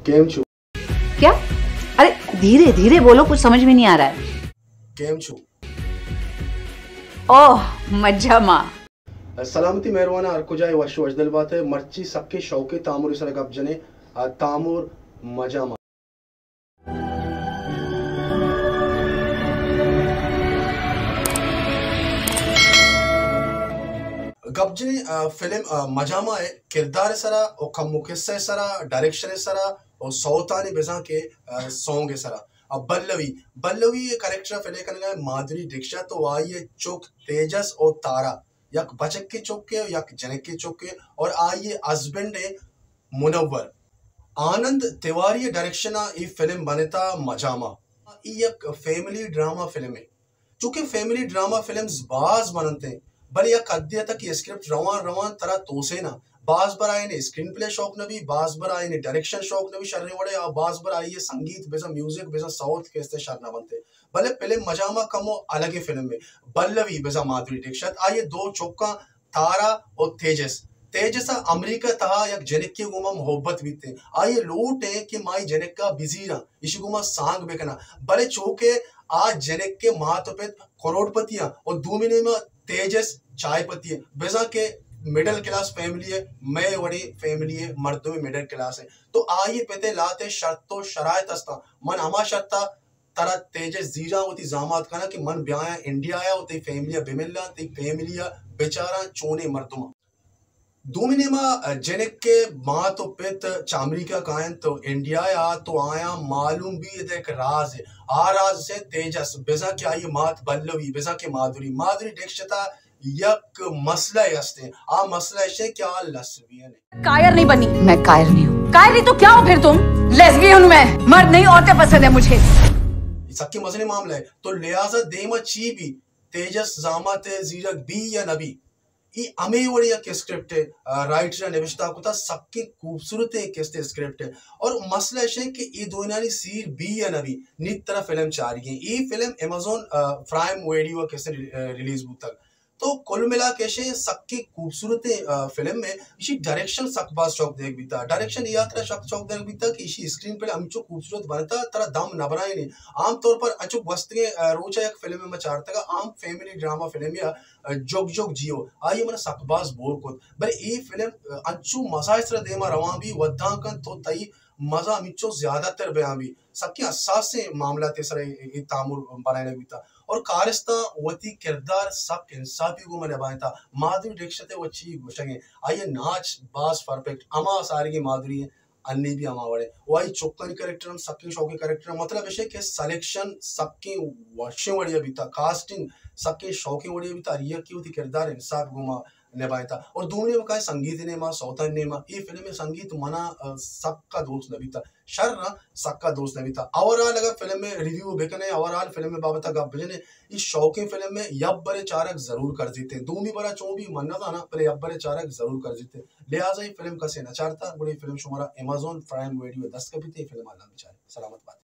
کیم چو؟ کیا؟ ارے، دھیرے دھیرے بولو، کچھ سمجھ میں نہیں آ رہا ہے۔ کیم چو؟ اوہ، مجھا ماں۔ سلامتی مہرواناں، ہر کجا ئے وش وشدل بات ئے۔ مرچی سکیں شوقیں تامرے سرا گپ جنیں، آ تامر مجھا ماں۔ گپ جنیں، آ، فلم، آ، مجھا ماں ءِ کردار ءِ سرا و کم و کسہ ءِ سرا، ڈائریکشن ءِ سرا و سوتانی بزاں کہ، آ، سونگ ءِ سرا۔ آ، بلوی، بلوی ءِ کریکٹر ءَ پلے کنگا مادھوری ڈکشت و آئی ءِ چک تیجس و تارا، یک بچکے چکے و یک جنکے چکے، اور آئی ءِ ہسبینڈ ءِ منور۔ آنند تیواری ءِ ڈائریکشن ءَ اے فلم بنتا مجھا ماں۔ اے یک فیملی ڈرامہ فلم اے۔ چونکہ فیملی ڈرامہ فلمز باز بننت ایں، بلے یک حدے ءَ تک اے اسکرپٹ روان روان ترا توسے نہ۔ باز بر آیانی اسکرین پلے شوق نہ بی، باز بر آیانی ڈائریکشن شوق نہ بی شریں وڑے، آ باز بر آئی ءِ سنگیت بزاں میوزک بزاں سوت کہ است شر نہ بنت۔ بلے فلم مجھا ماں کمو الگیں فلم اے۔ بلوی بزاں مادھوری ڈکشت، آئی ءِ دو چکاں تارا و تیجس۔ تیجس ءَ امریکہ ءِ تہا یک جنکے گوما محبت بیت ایں۔ آئی ءِ لوٹ ایں کہ ما اے جنک ءَ بزیراں، ایشی گوما سانگ بکناں۔ بلے چوکہ آ جنک ءِ مات و پت کروڑ پتی آں و دومی نیما تیجس چائے پتی ایں۔ بزاں کہ مڈل کلاس فیملی ءِ، مئے وڑیں فیملی ءِ مردم مڈل کلاس ایں۔ تو آئی ءِ پت ءِ لہتے شرط و شرائط استاں۔ من ہما شرط ءَ ترا تیجس زیراں وتی زامات کناں کہ من بیایاں انڈیا ءَ و تئی فیملی ءَ بملاں، تئی فیملی ءَ بچاراں چونیں مردماں۔ دومی نیما جنک ءِ مات و پت چہ امریکہ کاینت و انڈیا ءَ آت و آیاں معلوم بی اد یک راز ءِ۔ آ راز سے تیجس، بزاں کہ آئی مات بلوی، بزاں کہ مادھوری۔ مادھوری ڈکشت ءَ یک مسئلہ است ایں۔ آ مسئلہ اش ایں کہ آ لسبین ایں۔ कायर नहीं बनी। मैं कायर नहीं हूँ। कायर नहीं तो क्या हो फिर तुम? लेस्बियन हूँ मैं। मर्द नहीं, औरतें पसंद है मुझे। اے سکیں مزنیں معاملہ اے۔ تو لہذا دیما چی بی، تیجس زامات ءِ زیرگ بی یا نہ بی؟ اے ہمے وڑیں یک اسکرپٹ اے، آ، رائٹر ءَ نبشتہ کتا، سکیں خوبصورتیں یک اسکرپٹ اے۔ اور مسئلہ اش ایں کہ اے دوئینانی سیر بی یا نہ بی، نی ترا فلم چاری ایں۔ اے film Amazon, uh, Prime Video ءَ کسے ری-، آ، ریلیز بوتگ۔ تو کل ملا کے ایشی سکیں خوبصورتیں، آ، فلم اے۔ ایشی ڈائریکشن سک باز شوق دیگ بیتا۔ ڈائریکشن اے ہاترا شوق، شوق دیگ بیتا کہ ایشی اسکرین پلے ہمچو خوبصورت بنتا، ترا دم نہ برائینی۔ عام طور پر انچو گوستگیں، آ، روچا یک فلم ما چارتگا، عام فیملی ڈرامہ فلم یا، آ، جگ جگ جیو، آئی من سک باز بور کت۔ بلے اے فلم، آ، انچو مزہ سرا دیما روان بی، ودان کن تو تئی مزہ ہمچو زیادہ تر بیان بی۔ سکیں حساسیں معاملات سرا اے، اے تامر بنائینگ بیتا۔ اور کارستاں وتی کردار سک انصافی گوما نبھائینتا۔ مادھوری ڈکشت ءِ وت چی گوشگ ایں، آئی ءِ ناچ باز پرفیکٹ، ہما سارگیں مادھوری ایں، انی بھی ہما وڑے۔ و آئی چکانی کریکٹر ہم سکیں شوقیں کریکٹر ایں۔ مطلب ایش کہ سلیکشن سکیں وشیں وڑیا بیتا، کاسٹنگ سکیں شوقیں وڑیا بیتا، ہر یکے وتی کردار انصاف گوما نبھائینتا۔ اور دومی نیمگا سنگیت نیما، سوتانی نیما، اے فلم ءِ سنگیت منا، آ، سکا دوست نہ بیتا۔ شر ءَ سکا دوست نہ بیتا۔ اوورآل اگر فلم ءِ ریویو بکنے، اوورآل فلم ءِ بابت ءَ گپ بجنے، اے شوقیں فلم ءِ، یک برے چارگ ضرور کرزیتے۔ دومی برا چون بھی من نہ زاناں، بلے یک برے چارگ ضرور کرزیتے۔ لہذا اے فلم کسے نہ چارتا، گڑا اے فلم شمارا ایمازون پرائم ویڈیو ءَ دست کپیتے، اے فلم ءَ الم بچارے۔ سلامت بات۔